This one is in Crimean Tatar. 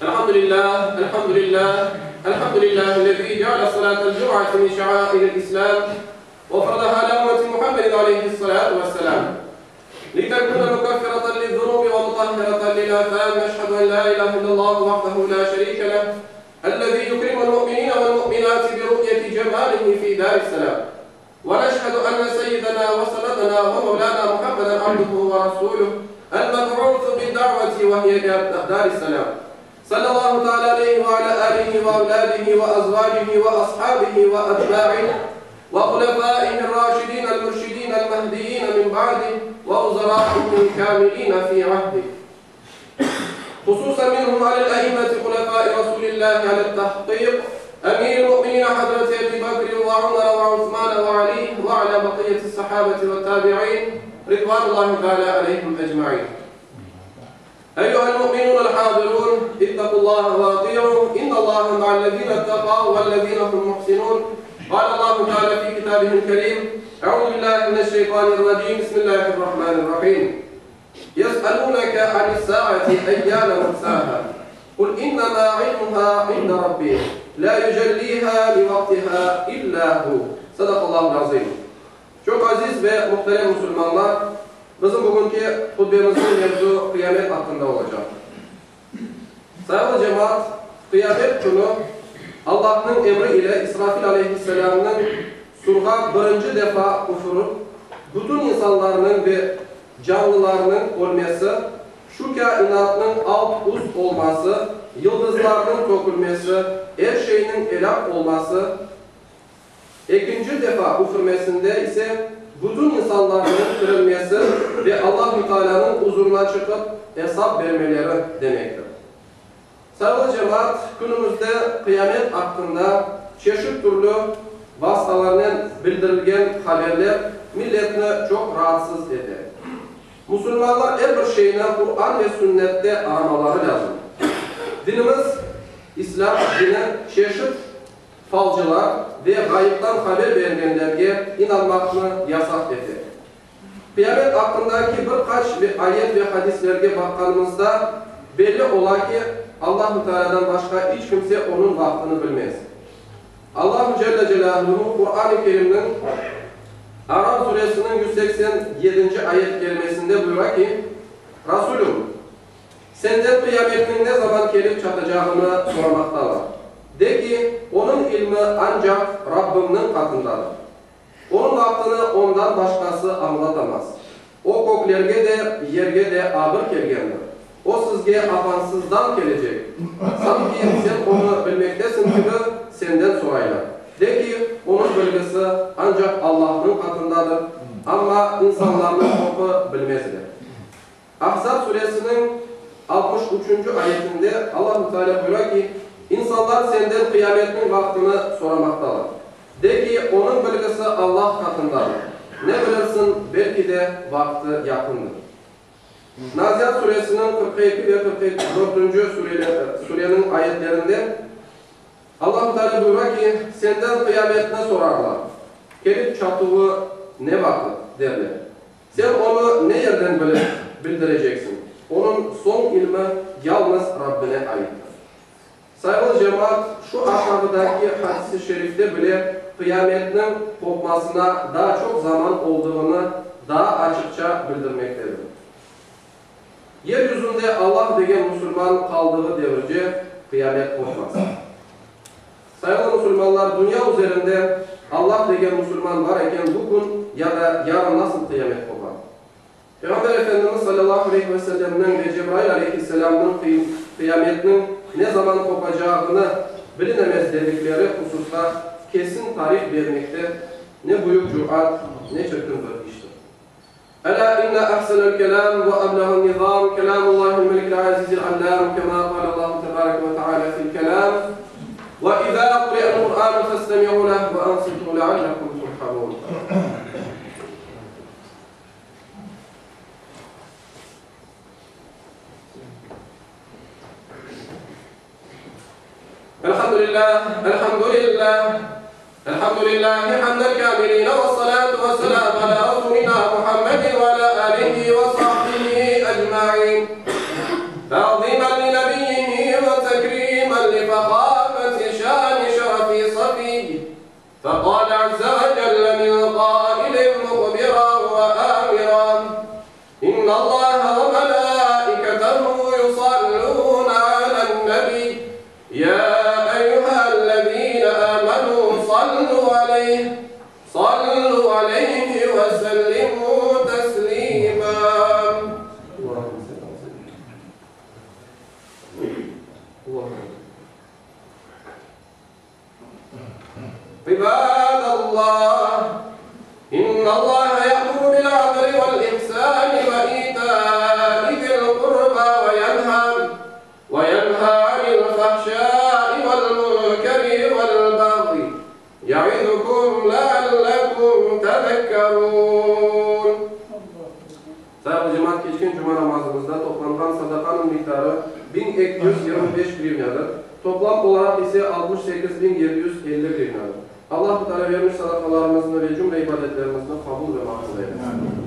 الحمد لله الحمد لله الحمد لله الذي جعل صلاة الجمعة من شعائر الإسلام وفرضها على أمة محمد عليه الصلاة والسلام لتكون مكفرة للذنوب ومطهرة للآثام نشهد أن لا إله إلا الله وحده لا شريك له الذي يكرم المؤمنين والمؤمنات برؤية جماله في دار السلام ونشهد أن سيدنا وسندنا ومولانا محمدا عبده ورسوله المبعوث بالدعوة وهي دار السلام صلى الله تعالى عليه وعلى آله وأولاده وأزواجه وأصحابه وأتباعه وخلفائه الراشدين المرشدين المهديين من بعده ووزرائه الكاملين في عهده خصوصا منهم على الأئمة خلفاء رسول الله على التحقيق أمير المؤمنين حضرة أبي بكر وعمر وعثمان وعلي وعلى بقية الصحابة والتابعين رضوان الله تعالى عليهم أجمعين أيها المؤمنون الحاضرون اتقوا الله وأطيعوا إن الله مع الذين اتقوا والذين هم محسنون قال الله تعالى في كتابه الكريم أعوذ بالله من الشيطان الرجيم بسم الله الرحمن الرحيم يسألونك عن الساعة أيان مرساها قل إنما علمها عند ربي لا يجليها لوقتها إلا هو صدق الله العظيم Çok aziz ve muhterem musulmanlar, bizim bugünki hutbemizniñ mevzu qıyamet aqqında olacaq. Sayğılı cemaat, qıyamet künü Allahnıñ emri ile İsrafil aleyhisselâmnıñ surğa birinci defa üfürip, bütün insanlarnıñ ve canlılarnıñ ölmesi, şu kâinatnıñ alt-üst olması, yıldızlarnıñ tökülmesi, er şeyniñ elâk olması, Ekinci defa üfürmesinde ise bütün insanlarnıñ tirilmesi ve Allahu Taalânıñ uzurına çıqıp esap bermeleri demektir. Sayğılı cemaat, künümizde qıyamet aqqında çeşit türlü vastalarnen bildirilgen haberler milletni çoq raatsız ete. Musulmanlar er bir şeyni Quran ve Sünnette aramaları lâzım. Dinimiz, İslâm dini çeşit Falcılar ve ğayıptan haber bergenlerge inanmaqnı yasaq ete. Qıyamet aqqındaki bir qaç ayet ve hadislerge baqqanımızda, belli ola ki, Allahu Tealâdan başqa iç kimse onıñ vaqtını bilmez. Allahu Celle Celâluhu Quran-ı Kerimniñ Araf suresiniñ 187-nci ayet kerimesinde buyura ki, Rasulüm! Senden qıyametniñ ne zaman kelip çatacağını soramaqtalar. De ki, onıñ ilmi ancaq Rabbimniñ qatındadır. Onıñ vaqtını Ondan başqası añlatamaz. O köklerge de, yerge de ağır kelgendir. O sizge apansızdan kelecek. Sanki sen onı bilmektesiñ kibi, senden soraylar. De ki, onıñ bilgisi ancaq Allahnıñ qatındadır, amma insanlarnıñ çoqu bilmezler. Ahzab suresiniñ 63-nci ayetinde Allahu Teala buyura ki, İnsanlar senden qıyametniñ vaqtını soramaqtalar. De ki, onıñ bilgisi Allah qatındadır. Ne bilirsiñ, belki de vaqtı yaqındır. Naziat suresiniñ 42 ve 44-nci sureniñ ayetlerinde Allahu Teala buyura ki, Senden qıyametni sorarlar. Kelip çatuvı ne vaqıt? derler. Sen onı ne yerden bilip bildireceksiñ? Onıñ soñ ilmi yalnız Rabbine aittir. Sayğılı cemaat, şu aşağıdaki hadis-i şerifte bile qıyametniñ qopmasına daa çoq zaman oldığını daa açıqça bildirmektedir. Yer yüzünde Allah degen musulman qaldığı devirce qıyamet qopmaz. Sayğılı musulmanlar, dünya üzerinde Allah degen musulman bar eken bu kün ya da yarın nasıl qıyamet qopar? Peyğamber Efendimiz salâllahu aleyhi ve sellemniñ ve Cebrail aleyhisselâmnıñ qıyametniñ ne zaman qopacağını bilinemez dedikleri hususta kesin tarih bermekte ne büyük cürat, ne çirkin bir iştir. Elâ inne ahsenel kelâm ve ebleğen nizâm kelâmullâhil melikil azizil allâm kemâ kâlellâhu tebâreke ve teâlâ fil kelâm, Ve izâ quri'el Qur'ânu festemi'û leh ve ansitû leallekum turhamûn. Elhamdülillâh, elhamdülillâh, elhamdülillâhi hamden kâmilîne vessalâtu vesselâmu alâ rasûlinâ Muhammedin ve alâ âlihi ve sahbihi ecmaîn. Ta'zîmen li nebiyyihi ve. İbadallah, İnnallaha ya'muru bil-adli vel-ihsani ve ita'i zil-qurba ve yenha ve yenha anil-fahşa'i vel-munkeri vel-bagyi ya'izukum leallekum tezekkerun. Sayğılı cemaat, keçken cuma namazımızda toplanğan sadaqanıñ miqdarı 1225 grivnâdır, toplam olaraq ise 68750 grivnâdır. Allahu Teala vermiş sadaqalarımıznı ve cümle ibadetlerimizni qabul ve maqbul eylesin.